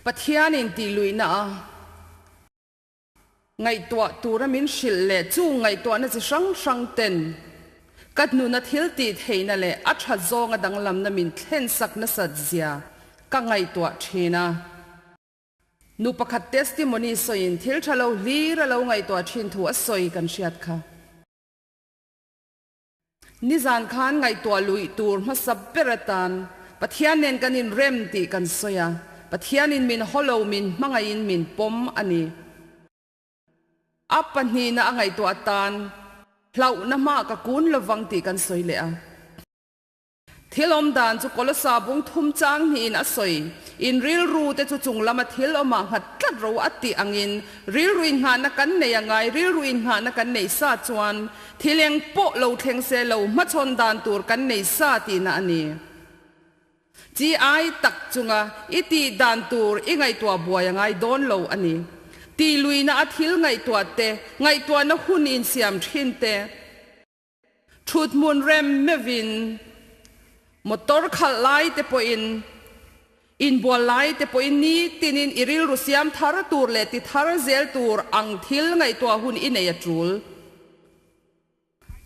Pathianin tih luihna a ngaihtuah tura min hrilh leh chung ngaihtuahna chi hrang hrang ten ka nuna thil tih theihna leh a tha zawnga danglamna min thlensak nasat zia ka ngaihtuah thin a. Nu pakhat testimony sawiin thil tha lo hlir a lo ngaihtuah thin thu a sawi kan hriat kha. Nizan khan ngaihtuah luih tur hmasa ber atan Pathian nen kan inrem tih kan sawi a, Pathianin min haw lo, min hmangaihin min pawm a ni. A pahnihna a ngaihtuah atan hlauhna hma ka kun lovang tih kan sawi leh a. Thil awm dan chu Kolosa bung thum chang hnihin a sawi. In rilru te chu chung lama thil awmah nghat tlat ro a tih angin rilru inghahna kan nei a ngai, rilru inghahna kan neih sa chuan thil eng pawh lo thleng se lo hmachhawn dan tur kan nei sa tihna a ni. Chi ai tak chunga i tih dan tur i ngaihtuah buai a ngai dawn lo a ni. Tih luihna a thil ngaihtuah te, ngaihtuahna hun insiam thin te, Thut hmun rem meuhin, motor khalh lai te pawhin, inbual lai te pawhin nitinin i rilru siam thar tur leh ti thar zel tur ang thil ngaihtuah hun i nei a tul.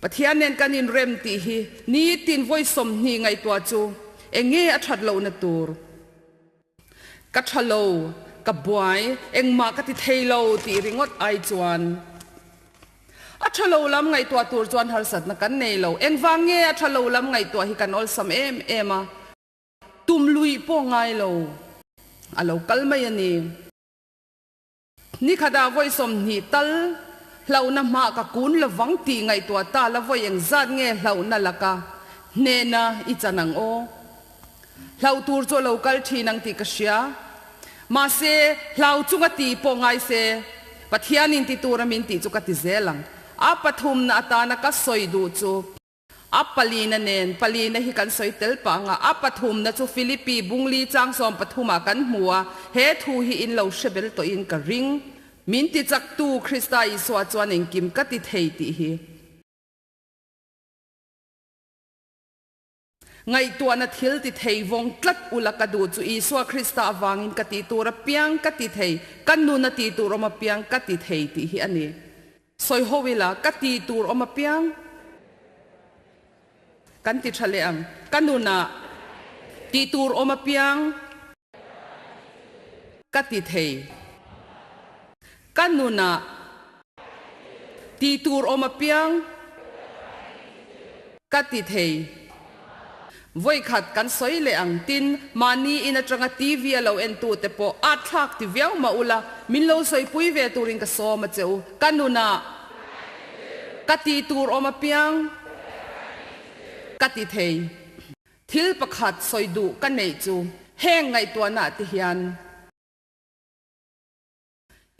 Pathian nen kan inrem tih hi nitin vawi 20 ngaihtuah chu eng nge a that lohna tur? Ka tha lo, ka buai, engmah ka ti thei lo tih ringawt ai chuan a tha lo lam ngaihtuah tur chuan harsatna kan nei lo. Engvang nge a tha lo lam ngaihtuah hi kan awlsam em em a, tum luih pawh ngai lo a lo kal mai a ni. Nikhatah vawi 20 tal hlauhna hmah ka kun lovang tih ngaihtuah ta la vawi engzat nge hlauhna laka hnehna i chan ang aw? Hlauh tur chu a lo kal thin ang tih ka hria. Mahse, hlau chunga tih pawh ngai se, Pathianin ti tura min tih chu ka ti zel ang. A pathumna atana ka sawi duh chu. A palina nen, palina hi kan sawi tel pah anga, a pathumna chu Philippi bungli chang 13 ah kan hmu a, he thu hi in lo hre bel tawhin ka ring. Min ti chaktu Krista Isua chuan engkim ka ti thei tih hi. Ngaihtuahna thil ti thei vawng tlat ula ka duh chu Isua Krista avangin ka tih tur apiang ka ti thei, ka nun a tih tur awm apiang ka ti thei tih hi a ni. Sawi ho ila, ka tih tur awm apiang kan ti tha leh ang. Ka nunah tih tur awm apiang ka ti thei. Ka nunah tih tur awm apiang ka ti thei. Vawikhat kan sawi leh ang tin, mahni in atanga TV a lo en tu te pawh at thlak ti viau mah ula, min lo sawipui ve turin ka sawm a che u. Ka nunah ka tih tur awm apiang ka ti thei. Thil pakhat sawi duh ka neih chu heng ngaihtuahna te hian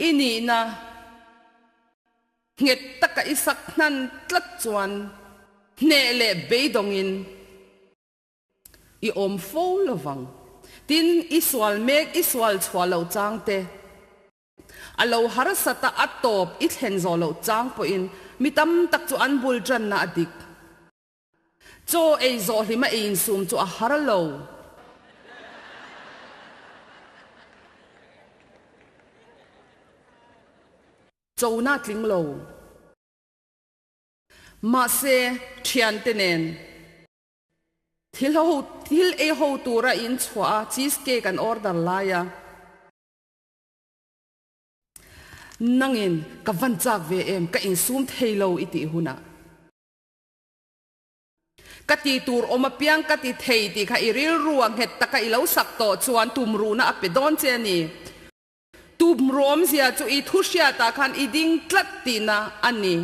i nihna nghet taka i sak hnan tlat chuan hneh leh beidawngin i awm fo lovang. Tin, i sual mek i sual chhuah loh chang te, a lo harsata a tawp i thlen zawh loh chang pawhin mi tam tak chu an bul tanna a dik. Chaw ei zawh hlima ei insum chu a har lo. Chona tling lo. Mahse, thiante nen thil ho thil ei ho tura in chhuah a, cheese cake an order lai a. Nangin ka van chak ve em, ka insum thei lo i tih hunah. Ka ti tur awm apiang ka ti thei tih kha i rilru a nghet taka i lo sak tawh chuan tumruhna a pe dawn che a ni. Tumruawmzia chu i thu hriatah khan i ding tlat tihna a ni.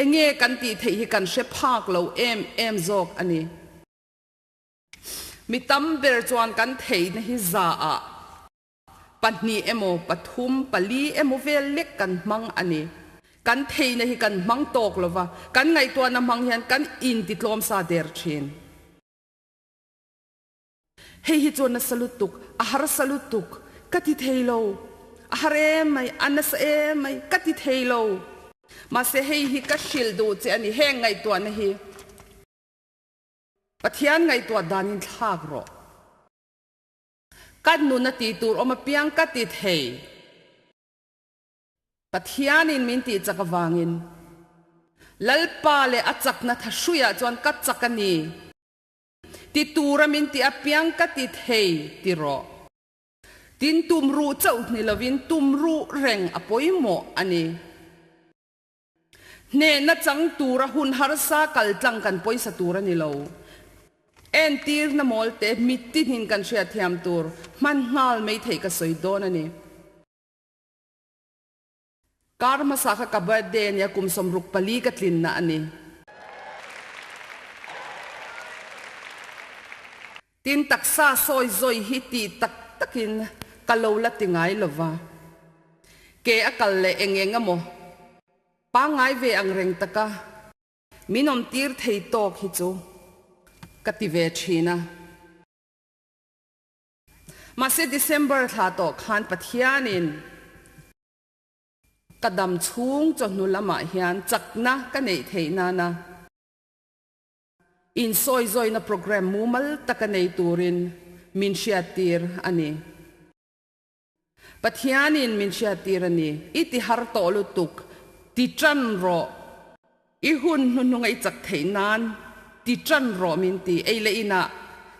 Enge kan tih theih hi kan hre phak lo em em zawk a ni. Mi tam ber chuan kan theihna hi zaah pahnih emaw, pathum, pali emaw vel lek kan hmang a ni. Kan theihna hi kan hmang tawk lova, kan ngaihtuahna hmang hian kan intitlawm sa der thin. Hei hi chu a nasa lutuk, a harsa lutuk, ka ti thei lo. A har em mai, a nasa em mai, ka ti thei lo. Mahse hei hi ka hrilh duh che a ni, heng ngaihtuahna hi Pathian ngaihtuah danin thlak rawh. Ka nuna tih tur awm apiang ka ti thei. Pathianin min tih chak avangin Lalpa leh a chakna tha hruiah chuan ka chak a ni. Ti tura min tih apiang ka ti thei ti rawh. Tin tum ruh chauh ni lovin tum ruh reng a pawimawh a ni. Hnehna chang tura hun harsa kal tlang kan pawisa tur a ni lo. Entirna mawl te mittinin kan hriatthiam tur hman nghal mai theih ka sawi dawn a ni. Kar hmasa kha ka birthday a nia, kum 64 ka tlinna a ni. Tin taksa sawi zawi hi tih tak takin ka lo la ti ngai lo va. Ke a kal leh eng eng emaw pangngai ve ang reng taka min awm tir thei tawk hi chu ka ti ve thin a. Mahse December thla tawh khan Pathianin ka dam chhung chawhnu lamah hian chakna ka neih theih nana Insawizawina programme mumal taka nei turin min hriattir a ni. Pathianin min hriattir a ni. I ti har tawh lutuk, ti tan rawh. I hun hnuhnunga i chak theih nan ti tan rawh min ti. Ei leh inah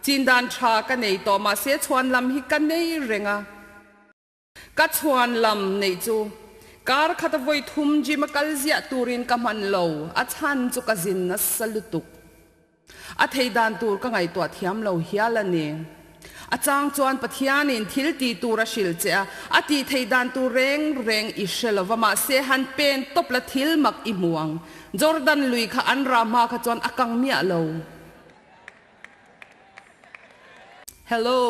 chin dan tha ka nei tawh mahse chhuan lam hi ka nei reng a. Ka chhuan lam neih chu kar khat a vawi thum gym a kal ziah turin ka hman lo, a chhan chu ka zin nasa lutuk. A thei dan tur ka ngaihtuah thiam lo hial a ni. A chang chuan Pathianin thil ti tur a hrilh che a, a tih theih dan tur reng reng i hre lo va, mahse han pen tawp la thil mak i hmu ang. Jordan lui kha an rah hma kha chuan a kang miah lo. Hello.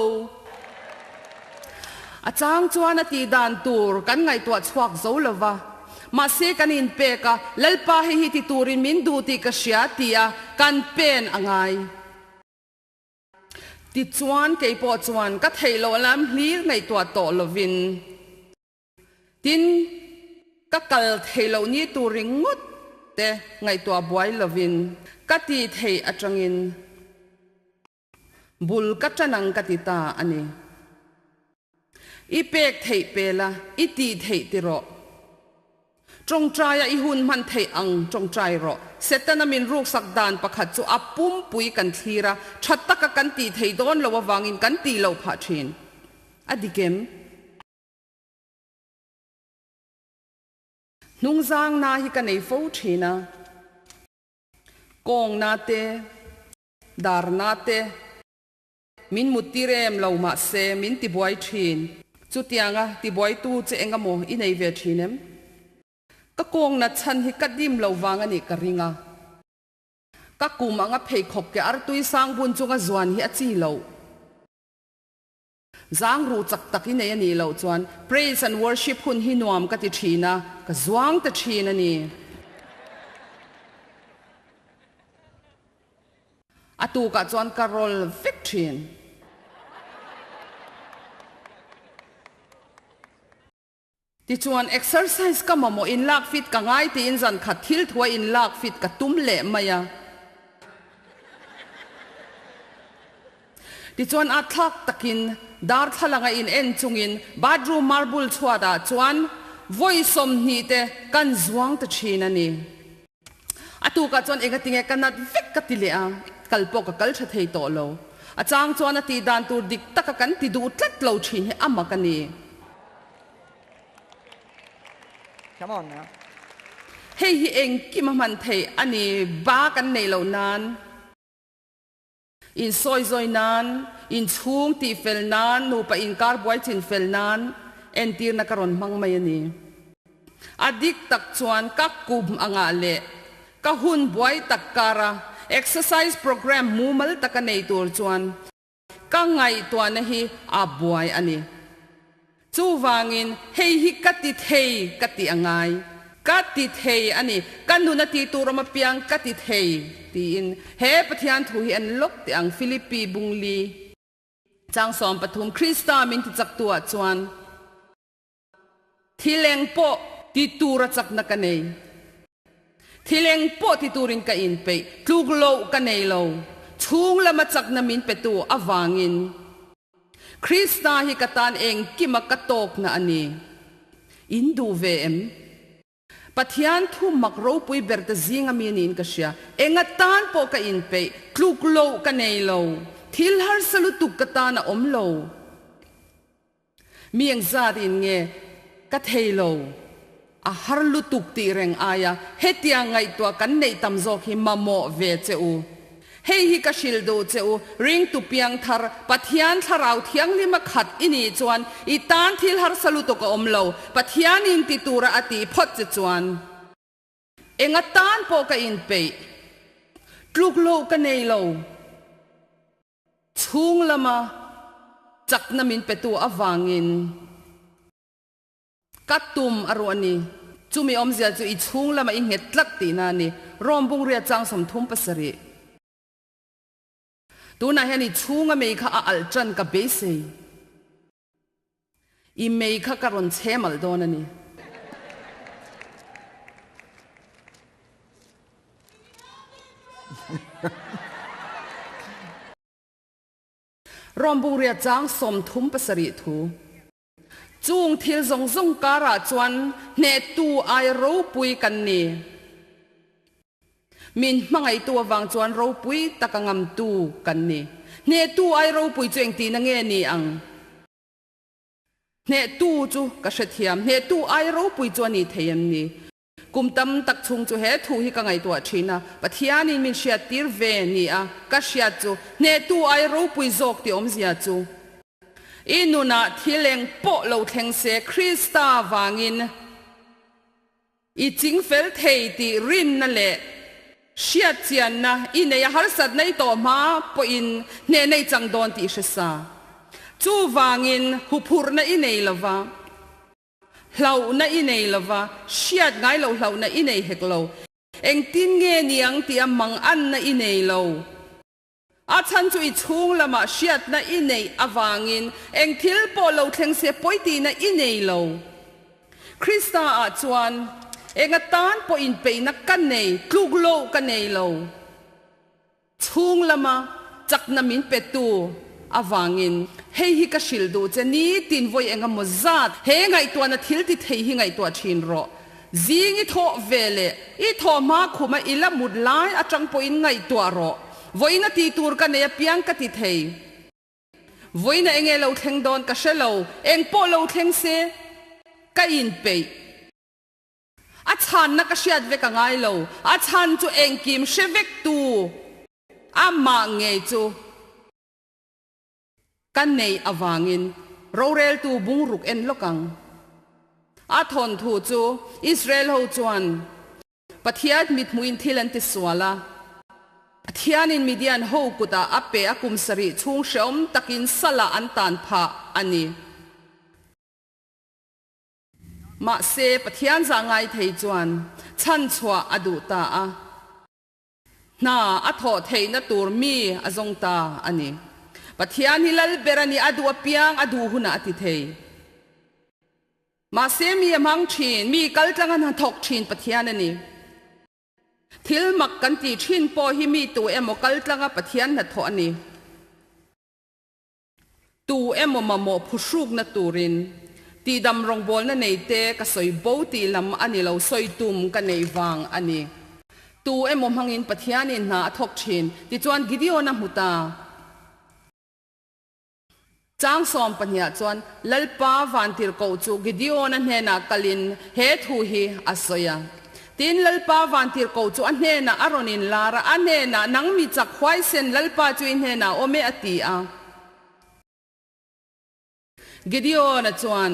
A chang chuan a tih dan tur kan ngaihtuah chhuak zo lo va. Mahse kan inpek a, Lalpa hei hi ti turin min duh tih ka hria ti a kan pen a ngai. Tichuan kei pawh chuan ka theih loh lam hlir ngaihtuah tawh lovin. Tin, ka kal thei loh ni tur ringawt te ngaihtuah buai lovin ka ti theih atangin bul ka tan ang ka ti ta a ni. I pek theih pel a, i tih theih ti rawh. Tawngtaia i hun hman theih ang tawngtai rawh. Setana min ruksak dan pakhat chu a pumpui kan thlir a, tha taka kan tih theih dawn loh avangin kan tih loh phah thin. A dik em? Hnungzangna hi ka nei fo thin a, kawngna te, darna te min muttir em lo mahse min tibuai thin. Chutianga tibuaitu che engemaw i nei ve thin em? Ka kawngna chhan hi ka dim lo vang a nih ka ring a. Ka kum anga pheikhawk ke artui sang bun chunga zuan hi a chi loh. Zang ruh chak tak i nei a nih loh chuan praise and worship hun hi nuam ka ti thin a, ka zuang ta thin a ni. A tukah chuan ka roll vek thin. Tichuan exercise ka mamawh in lak fit ka ngai tiin zan khat thil thuai in lak fit ka tum leh mai a. Tichuan a thlak takin darthlalang a in en chungin bathroom marble chhuat ah chuan vawi 20 te kan zuang ta thin a ni. A tukah chuan engatinge ka nat vek ka ti leh a, kal pawh ka kal tha thei tawh lo. A chang chuan a tih dan tur dik taka kan ti duh tlat lo thin hi a mak a ni. Come on now. Hei hi engkim a hman theih a ni, ba kan neih loh nan. Insawizawi nan, inchhung tihfel nan, nupa inkar buai chinfel nan entirna ka rawn hmang mai a ni. A dik tak chuan ka kum angah leh ka hun buai tak kara exercise programme mumal taka nei tur chuan ka ngaihtuahna hi a buai a ni. Chuvangin, hei hi ka ti thei ka ti a ngai. Ka ti thei a ni, ka nun a ti tur awm apiang ka ti thei, tiin he Pathian thu hi an lawk teh ang, Philippi bungli chang 13, Krista min ti chak tu ah chuan thil eng pawh ti tur a chakna ka nei. Thil eng pawh ti turin ka inpeih, tluk loh ka nei lo, chhung lama chakna min petu avangin. Krista hi ka tan engkima ka tawkna a ni. In duh ve em? Pathian thu mak ropui ber te zing ami niin ka hria. Enga tan pawh ka inpeih, tluk loh ka nei lo. Thil harsa lutuk ka tan a awm lo. Mi engzat in nge ka thei lo, a har lutuk tih reng aia hetiang ngaihtuah kan neih tam zawk hi mamawh ve che u. Hei hi ka hrilh duh che u, ringtu piangthar, Pathian thlarau thianghlima khat i nih chuan i tan thil harsa lutuk a awm lo, Pathianin ti tura a tih phawt che chuan. Enga tan pawh ka inpeih, tluk loh ka nei lo. Chhung lama chakna min petu avangin. Ka tum a ruah a ni. Chumi awmzia chu i chhung lamah i nghet tlat tihna a ni. Rome bungria chang 37. Tunah hian i chhunga mei kha a alh tan ka beisei. I mei kha ka rawn chhem alh dawn a ni. Rome bungria chang 37 thu. Chung thil zawng zawng karah chuan hnehtu ai ropui kan ni. Min hmangaihtu avang chuan ropui taka ngamtu kan ni. Hnehtu ai ropui chu engtihna nge ni ang? Hnehtu chu ka hrethiam. Hnehtu ai ropui chu a ni thei em ni? Kum tam tak chhung chu he thu hi ka ngaihtuah thin a, Pathianin min hriattir ve ni a ka hriat chu hnehtu ai ropui zawk tih awmzia chu. I nunah thil eng pawh lo thleng se Krista vangin i ching fel thei tih rinna leh hriatchianna i nei a harsatna i tawh hma pawhin hnehna i chang dawn tih i hre sa. Chuvangin huphurhna i nei lova. Hlauhna i nei lo va, hriat ngai loh hlauhna i nei hek lo. Engtin nge niang tih a mang anna i nei lo. A chhan chu i chhung lamah hriatna i neih avangin eng thil pawh lo thleng se pawi tihna i nei lo. Krista ah chuan eng atan pawh inpeihna ka nei, tluk loh ka nei lo. Chhung lama chakna min petu avangin hei hi ka hrilh duh che, nitin vawi eng emaw zat he ngaihtuahna thil ti thei hi ngaihtuah thin rawh. Zing i thawh ve leh i thawh hma khuma i la mut lai atang pawhin ngaihtuah rawh. Vawiin a tih tur ka nei apiang ka ti thei. Vawiin a enge lo thleng dawn ka hre lo, eng pawh lo thleng se ka inpeih. A chhanna ka hriat vek a ngai lo, a chhan chu engkim hre vek tu amah ngei chu ka neih avangin roreltu bungruk en lawk ang. A thawnthu chu Israel ho chuan Pathian mithmuhin thil an ti sual a, Pathianin Midian ho kutah a pe a kum sarih chhung hreawm takin salah an tan phah a ni. Mahse, Pathian zah ngai thei chuan chhanchhuah a duh ta a, hna a thawh theihna tur mi a zawng ta a ni. Pathian hi lal ber a ni, a duh apiang a duh hunah a ti thei. Mahse, mi a hmang thin, mi kaltlanga hna thawk thin Pathian a ni. Thil mak kan tih thin pawh hi mi tu emaw kaltlanga Pathian hnathawh a ni. Tu emaw mamawh phuhrukna turin tihdam rawngbawlna neite ka sawi bo tih lam a ni lo, sawi tum ka neih vang a ni. Tu emaw hmangin Pathianin hna a thawk thin, tichuan Gideon a hmu ta. Chang sawmpahniah chuan Lalpa vantirhkoh chu Gideon-a hnenah kalin he thu hi a sawi a. Tin, Lalpa vantirhkoh chu a hnenah a rawn inlar a, a hnenah, Nang mi chak huaisen, Lalpa chu i hnenah a awm e, a ti a. Gideon-a chuan,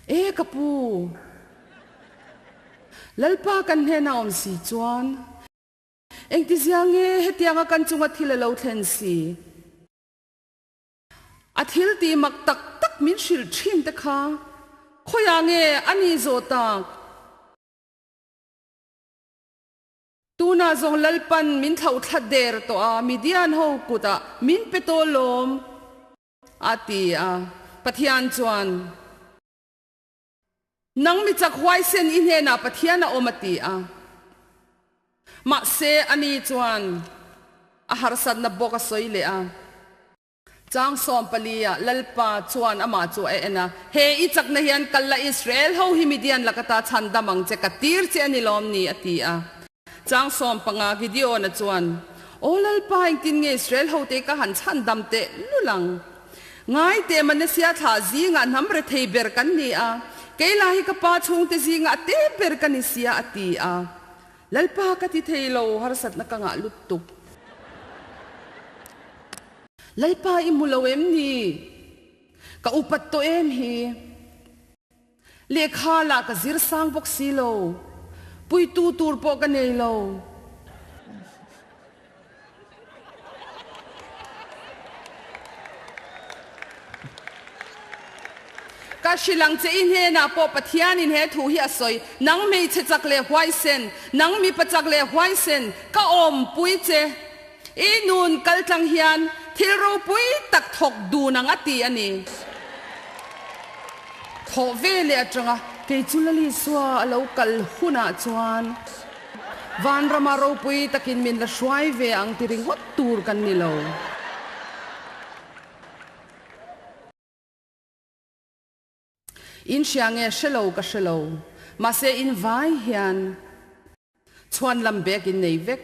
E ka pu, Lalpa kan hnenah awm si chuan, engtizia nge hetianga kan chunga thil a lo thlen si? A thil tih mak tak tak min hrilh thin te kha khawiah nge a nih zawh tak? Tunah zawng Lalpan min thlauh thla der tawh a, Midian ho kutah min pe tawh lawm, a ti a. Pathian chuan, Nang mi chak huaisen i hnenah Pathian a awm a ti a. Mahse, ani chuan a harsatna bawk a sawi leh a. Chang 14 ah Lalpa chuan amah chu a en a, He i chakna hian kal la Israel ho hi Midian lak ata chhandam ang che ka tir che a ni lawm ni a ti a. Chang 15 Gideon-a chuan, Aw Lalpa engtin nge Israel hote ka han chhandam teh lul ang? Ngai teh Manasia thlah zingah hnam rethei ber kan ni a, kei lah hi ka pa chhungte zingah a te ber ka ni sia a ti a. Lalpa ka ti thei lo, harsatna ka ngah lutuk. Lalpa i hmu lo em ni? Ka upat tawh em hi? Lehkha lah ka zir sang bawk si lo. Puitu tur pawh ka nei lo. Ka hrilh ang che i hnenah pawh Pathianin he thu hi a sawi, Nang hmeichhe chak leh huaisen, nang mipa chak leh huaisen, ka awmpui che. I nun kal tlang hian thil ropui tak thawk dun ang a ti a ni. Thawh ve leh atanga kei chu Lalisua a lo kal hunah chuan Vanrama ropui takin min la hruai ve ang ti ringawt tur kan ni lo. In hria nge hre lo ka hre lo, mahse in vai hian chhuan lam bek in nei vek.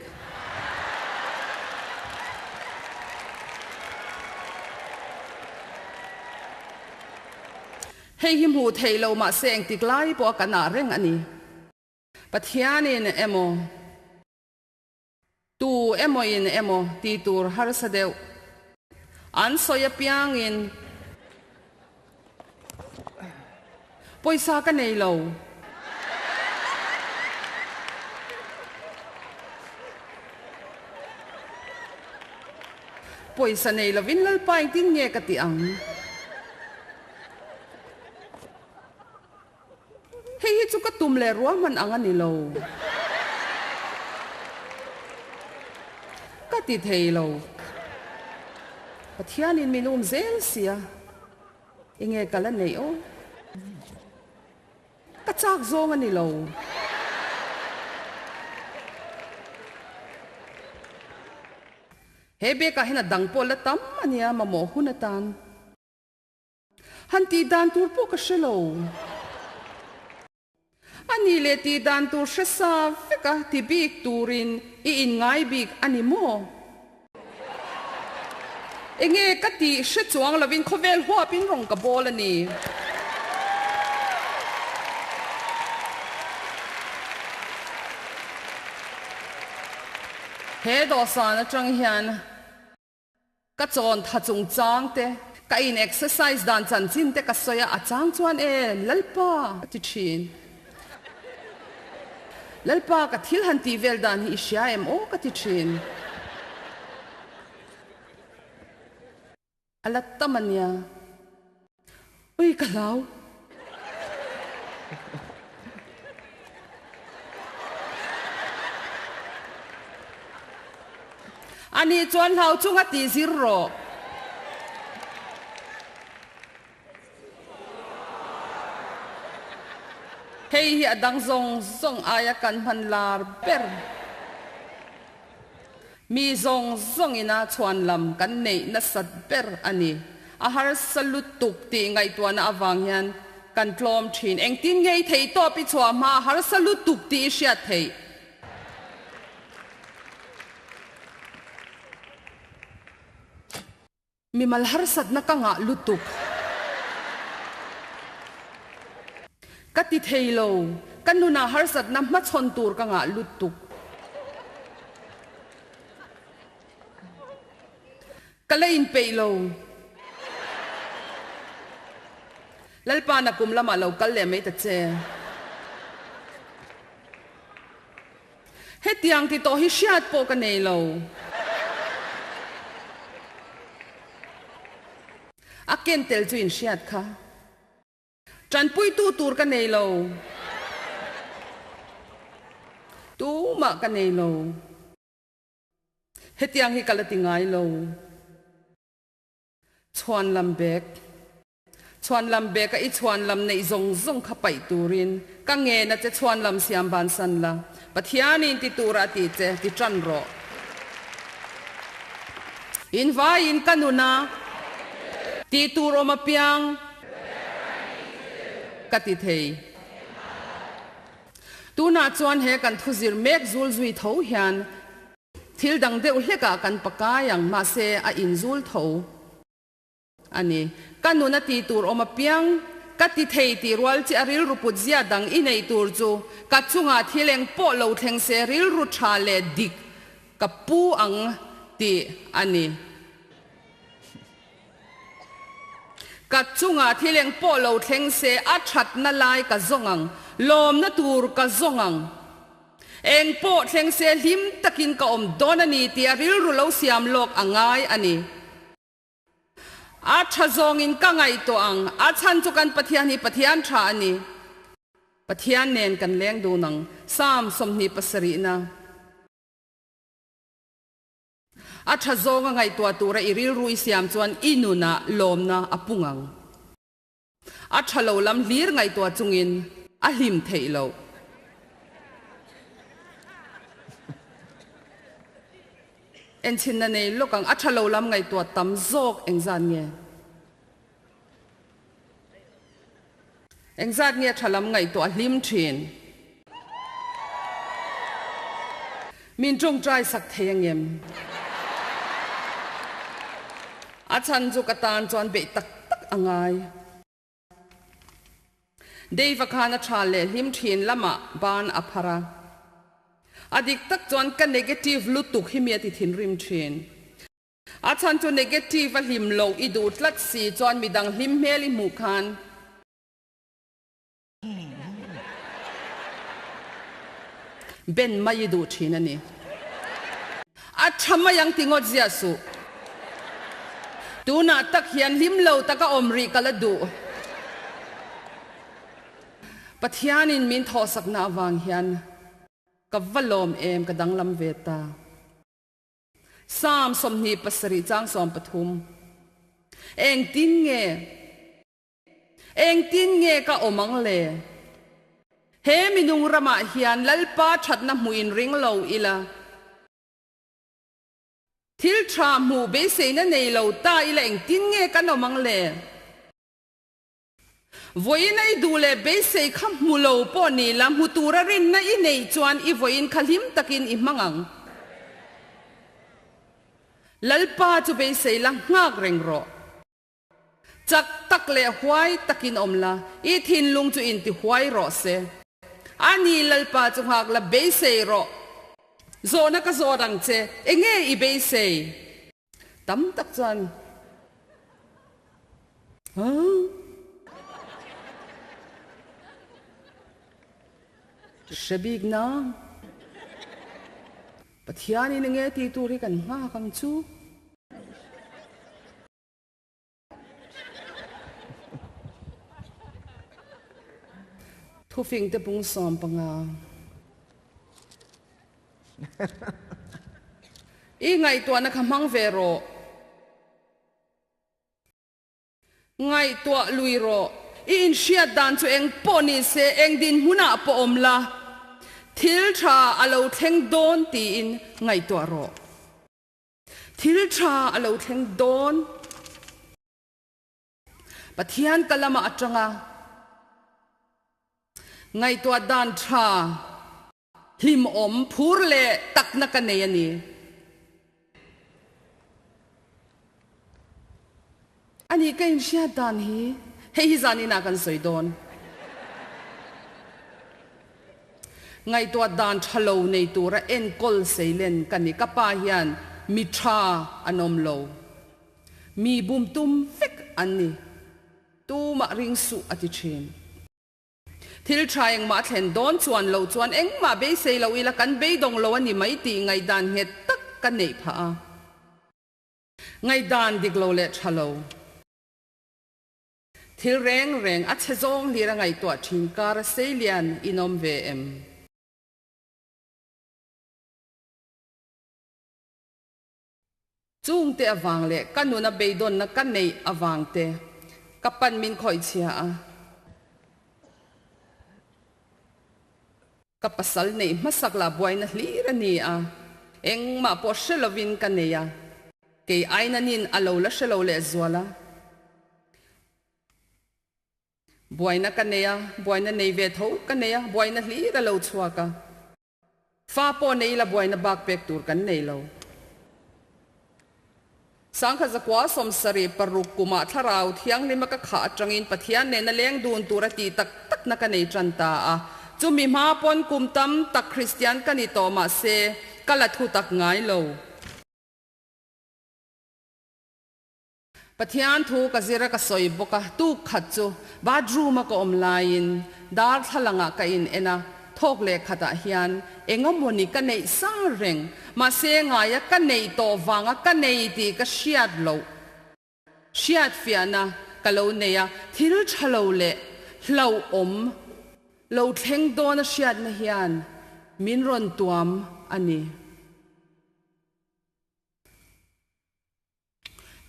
Hei hi hmuh theih lo mahse engtik lai pawh a kan ah reng a ni. Pathianin emaw Tu emaw in emaw ti tur harsa deuh an sawi apiangin pawisa ka nei lo. Pawisa nei lovin Lalpa engtin nge ka tih ang? Hei hi chu ka tum leh ruahman ang a ni lo. Ka ti thei lo. Pathianin min um zel sia, enge ka la neih aw? Ka chak zawng a ni lo. He bekah hian a dang pawh la tam a nia mamawh hun atan. Han tih dan tur pawh ka hre lo. A nih leh tih dan tur hre sa vek a ti bik turin i inngai bik a ni maw? Enge ka tih hre chuang lovin khawvel huapin rawng ka bawl a ni. He dawhsan atang hian. Ka chawn tha chungchang te, ka in exercise dan chanchin te ka sawi a, a chang chuan e, Lalpa! a ti thin. Lalpa, ka thil han tih vel dan hi i hria em aw? ka ti thin. A la tam a nia. Ui ka hlau. Ani chuan hlau chunga tih zir rawh. Hei hi a dang zawng zawng aia kan hman lar ber. Mi zawng zawngina chhuanlam kan neih nasat ber a ni. A harsa lutuk tih ngaihtuahna avang hian kan tlawm thin. Engtin nge i thei tawp i chhuah hma a harsa lutuk tih i hriat theih? Mimal harsatna ka ngah lutuk. Ka ti thei lo, ka nunah harsatna hmachhawn tur ka ngah lutuk. Ka la inpeih lo. Lalpa na kum lamah lo kal leh mai ta che. Hetiang ti tawh hi hriat pawh ka nei lo. A ken tel chu in hriat kha. Tanpuitu tur ka nei lo. Tumah ka nei lo. Hetiang hi ka la ti ngai lo. Chhuanlam bag. Chhuanlam bag a i chhuanlam neih zawng zawng kha paih turin ka ngen a che chhuanlam siam bansan la, Pathianin ti tura a ti che ti tan rawh. In vaiin ka nun a. Tih tur awm apiang ka ti thei. Tunah chuan he kan thuzir mek zul zui tho hian thil dang deuh hlekah kan pakai ang, mahse a inzul tho. A ni. Ka nun a ti tur awm apiang, ka ti thei tih rual chi a rilru put zia dang i neih tur chu ka chungah thil eng pawh lo thleng se rilru tha leh dik ka pu ang tih a ni. Ka chungah thil eng pawh lo thleng se a thatna lai ka zawng ang, lawmna tur ka zawng ang. Eng pawh thleng se hlim takin ka awm dawn a ni tih a rilru lo siam lawk a ngai a ni. A tha zawngin ka ngaihtuah ang, a chhan chu kan Pathian hi Pathian tha a ni. Pathian nen kan leng dun ang, Psalm 27na. A tha zawnga ngaihtuah tura i rilru i siam chuan i nunah lawmna a pung ang. A tha lo lam hlir ngaihtuah chungin a hlim theih loh. Enchhinna nei lawk ang, a tha lo lam ngaihtuah tam zawk engzat nge? Engzat nge a tha lam ngaihtuah hlim thin? Min tawngtai sak thei angem? A chhan chu ka tan chuan beih tak tak a ngai. Dave-a khan a tha leh hlim thin lamah ban a phar a. A dik tak chuan ka negative lutuk hi mi a ti thinrim thin. A chhan chu negative a hlim loh i duh tlat si chuan midang hlim hmel i hmuh khan. Ben mai i duh thin a ni. A tha mai ang ti ngawt ziah suh. Tunah tak hian hlim lo taka awm rih ka la duh. Pathianin min thawhsakna avang hian ka va lawm em ka danglam ve ta. Psalm 27 chang 13 Engtin nge? Engtin nge ka awm ang le? He minung ramah hian Lalpa thatna hmuh in ring lo ila, thil tha hmuh beiseina nei lo ta ila engtin nge kan awm ang le? Vawiin a i duh leh beisei kha hmu lo pawh ni la, hmu tura rinna i neih chuan i vawiin kha hlim takin i hmang ang. Lalpa chu beisei la nghak reng rawh. Chak tak leh huai takin awm la, i thinlung chu inti huai rawh se. A ni Lalpa chu nghak la, beisei rawh. Zawhna ka zawt ang che, enge i beisei? Tam tak chuan, Huh? Hre bik nang. Pathianin enge tih tur hi kan nghak ang chu. Thufing te pung 15. I ngaihtuahna kha hmang ve rawh. Ngaihtuah lui rawh. I inhriat dan chu eng pawh ni se, eng dinhmunah pawh awm la, thil tha a lo thleng dawn tiin ngaihtuah rawh. Thil tha a lo thleng dawn. Pathian ka lamah atanga ngaihtuah dan tha, hlimawm, phur leh takna ka nei a ni. A ni ka inhriat dan hi hei hi zaninah kan sawi dawn. Ngaihtuah dan tha lo nei tura enkawl seilen ka ni. Ka pa hian mi tha an awm lo. Mi bum tum vek an ni. Tumah ring suh a ti thin. Thil tha engmah a thlen dawn chuan loh chuan engmah beisei lo ila kan beidawng lo a ni mai tih ngaihdan nghet tak ka neih phah a. Ngaihdan dik lo leh tha lo. Thil reng reng a chhe zawng hlir a ngaihtuah thin kar a seilian in awm ve em? Chungte avang leh ka nuna beidawnna ka neih avang te ka pan min khawih chhia a. Ka pasal neih hmasak lah buaina hlir a ni a, engmah pawh hre lovin ka nei a, kei ainanin a lo la hre lo lehzual a. Buaina ka nei a, buaina nei ve tho ka nei a, buaina hlir a lo chhuak a. Fa pawh nei ila buaina bak pek tur kan nei lo. Sangkhat zakua 76 kumah Thlarau Thianghlima ka khah atangin Pathian nena leng dun tur a tih tak takna ka nei tan ta a. Chumi hma pawn kum tam tak Kristian ka ni tawh mahse ka la thu tak ngai lo. Pathian thu ka zir a ka sawi bawk a, tuk khat chu bathroom a ka awm laiin darthlalangah ka in en a, thawk leh khatah hian eng amawni ka neih sa reng, mahse ngaia ka neih tawh vanga ka nei tih ka hriat loh hriat fiahna ka lo nei a, thil tha lo leh hlauhawm lo thleng dawn a hriatna hian min rawn tuam a ni.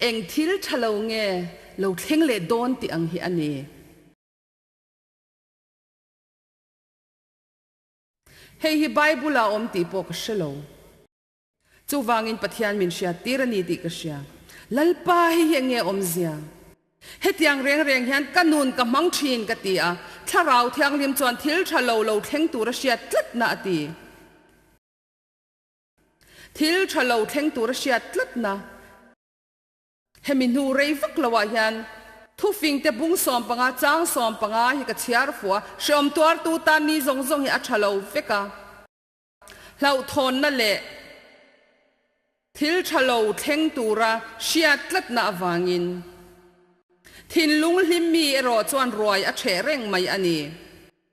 Eng thil tha lo nge lo thleng leh dawn tih ang hi a ni. Hei hi Bible-ah a awm tih pawh ka hre lo. Chuvangin Pathian min hriattir a ni tih ka hria. Lalpa hei hi eng nge awmzia? Hetiang reng reng hian ka nun ka hmang thin ka ti a, Thlarau Thianghlim chuan thil tha lo lo thleng tur a hriat tlatna a ti. Thil tha lo thleng tur a hriat tlatna. Hemi hnu rei vak loah hian thufingte bung 15 chang 15 hi ka chhiar fuh a, hreawm tuartu tan ni zawng zawng hi a tha lo vek a. Hlauhthawnna leh thil tha lo thleng tura hriat tlatna avangin thinlung hlim mi erawh chuan ruai a ṭheh reng mai a ni.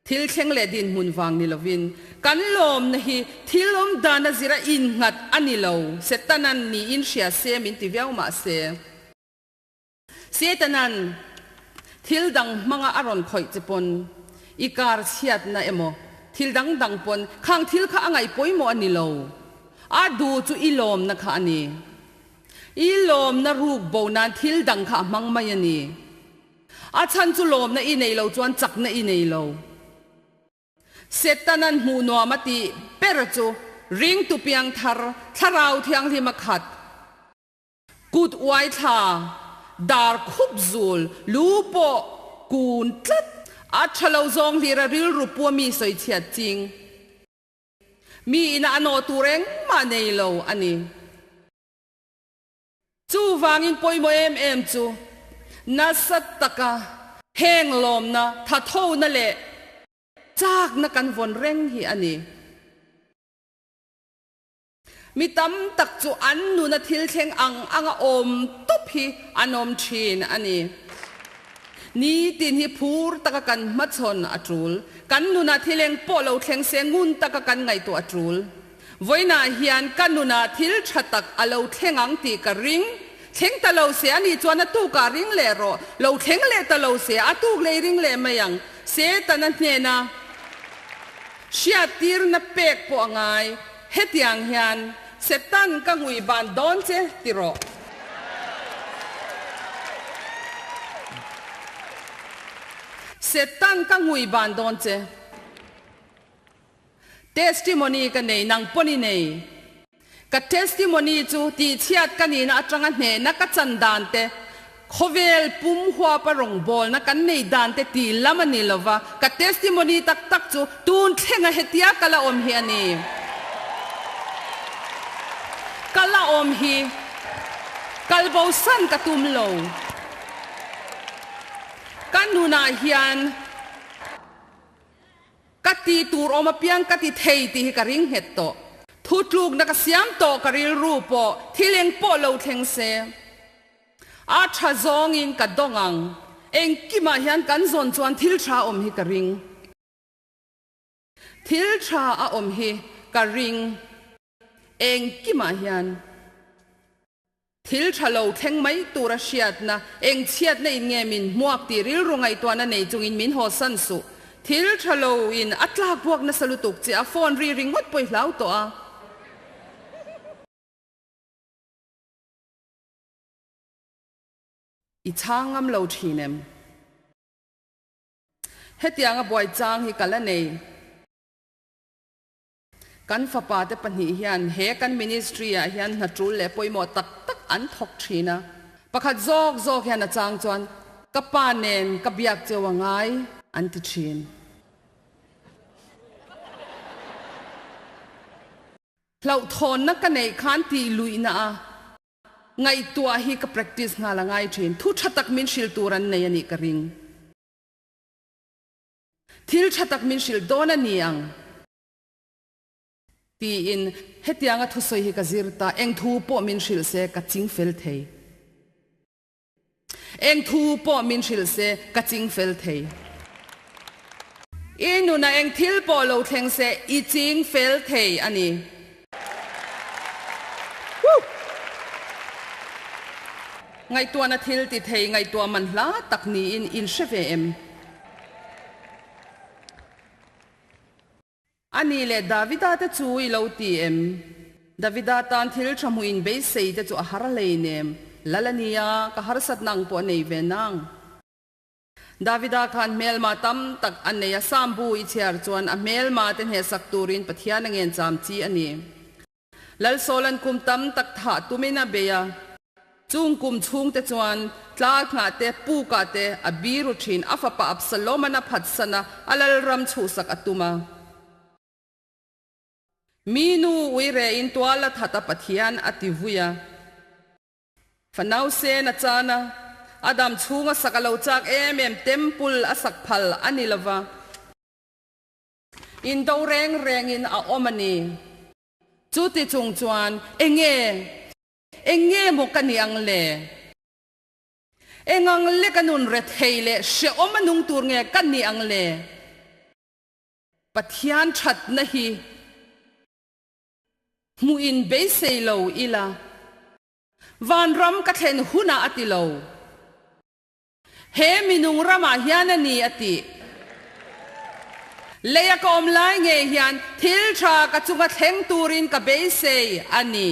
Thil thleng leh dinhmun vang ni lovin, kan lawmna hi thil awm dan a zira innghat a ni lo. Setanan niin hria se min ti viau mah se. Setanan thil dang hmanga a rawn khawih che pawn, i kar chhiatna emaw thil dang dang pawn khang thil kha a ngaih pawimawh a ni lo. A duh chu i lawmna kha a ni. I lawmna ruk bo nan thil dang kha a hmang mai a ni. A chhan chu lawmna i nei lo chuan chakna i nei lo. Setanan hmuh nuam a tih ber chu ringtu piang thar, thlarau thianghlim a khat, kut uai thla, dar khup zul, lu pawh kun tlat, a tha lo zawng hlira rilru pua mi sawi chhiat ching. Mi ina a nawh tur engmah nei lo a ni. Chuvangin pawimawh em em chu nasa taka heng lawmna, thathona leh chakna kan vawn reng hi a ni. Mi tam tak chu an nuna thil thleng ang anga awm tawp hi an awm thin a ni. Nitin hi phur taka kan hmachhawn a tul. Kan nunah thil eng pawh lo thleng se ngun taka kan ngaihtuah a tul. Vawiinah hian ka nunah thil tha tak a lo thleng ang tih ka ring. Thleng ta lo se a nih chuan a tukah ring leh rawh. Lo thleng leh ta lo se a tuk leh i ring leh mai ang. Setana hnena hriattirna pek pawh a ngai. Hetiang hian Setan ka ngui ban dawn che ti rawh. Setan ka ngui ban dawn che. Testimony ka nei, nang pawn i nei. Ka testimony chu tihchhiat ka nihna atanga hnehna ka chan dan te, khawvel pum huapa rawngbawlna kan nei dan te tih lam a ni lova, ka testimony tak tak chu tun thlenga hetia ka la awm hi a ni. Ka la awm hi kalbosan ka tum lo. Ka nunah hian. Ka ti tur awm apiang ka ti thei tih hi ka ring nghet tawh. Thutlukna ka siam tawh ka rilru pawh thil eng pawh lo thleng se. A tha zawngin ka dawng ang. Engkimah hian kan zawn chuan thil tha awm hi ka ring. Thil tha a awm hi ka ring. Engkimah hian. Thil tha lo thleng mai tura hriatna, eng chhiatna in nge min hmuak tih rilru ngaihtuahna nei chungin min hawsan suh. Thil tha lo in a tlak buak nasa lutuk che a, phone ri ringawt pawh i hlau tawh a. I chhang ngam lo thin em? Hetianga buai chang hi ka la nei. Kan fapa te pahnih hian he kan ministry ah hian hna tul leh pawimawh tak tak an thawk thin a. Pakhat zawk zawk hian a chang chuan. Ka pa nen ka biak cheu a ngai, an ti thin. Hlauhthawnna ka neih khan tih luihna a ngaihtuah hi ka practice nghal a ngai thin. Thu tha tak min hrilh tur an nei a nih ka ring. Thil tha tak min hrilh dawn a ni ang. Tiin hetianga thusawi hi ka zir ta, eng thu pawh min hrilh se ka ching fel thei. Eng thu pawh min hrilh se ka ching fel thei. I nunah eng thil pawh lo thleng se i ching fel thei a ni. Ngaihtuahna thil ti thei ngaihtuah man hla tak niin in hre ve em? A nih leh Davida te chu i lo ti em? Davida tan thil tha hmuh in beisei te chu a har hleinem. Lal a nia, ka harsat nang pawh a nei ve nang. Davida khan hmelma tam tak a nei a, Sam bu i chhiar chuan a hmelma te hnehsak turin Pathian a ngen cham chi a ni. Lal Sawlan kum tam tak thah tumin a bei a. Chung kum chhungte chuan tlâkhnah te, pukah te a biru ṭhin. A fapa Absaloman a phatsan a, a lalram chhuhsak a tum a. Mi nu uirein tual a that a Pathian a ti vui a. Fanau sen a chan a, a dam chhunga sak a lo chak em em temple a sak phal a ni lova. Indo reng rengin a awm a ni. Chuti chung chuan enge, eng nge maw ka nih ang le? Eng ang lek a nun rethei leh hrehawm a nung tur nge ka nih ang le? Pathian thatna hi hmuh in beisei lo ila, vanram ka thlen hunah a ti lo. He minung ramah hian a ni a ti. Leia ka awm lai ngei hian thil tha ka chunga thleng turin ka beisei a ni.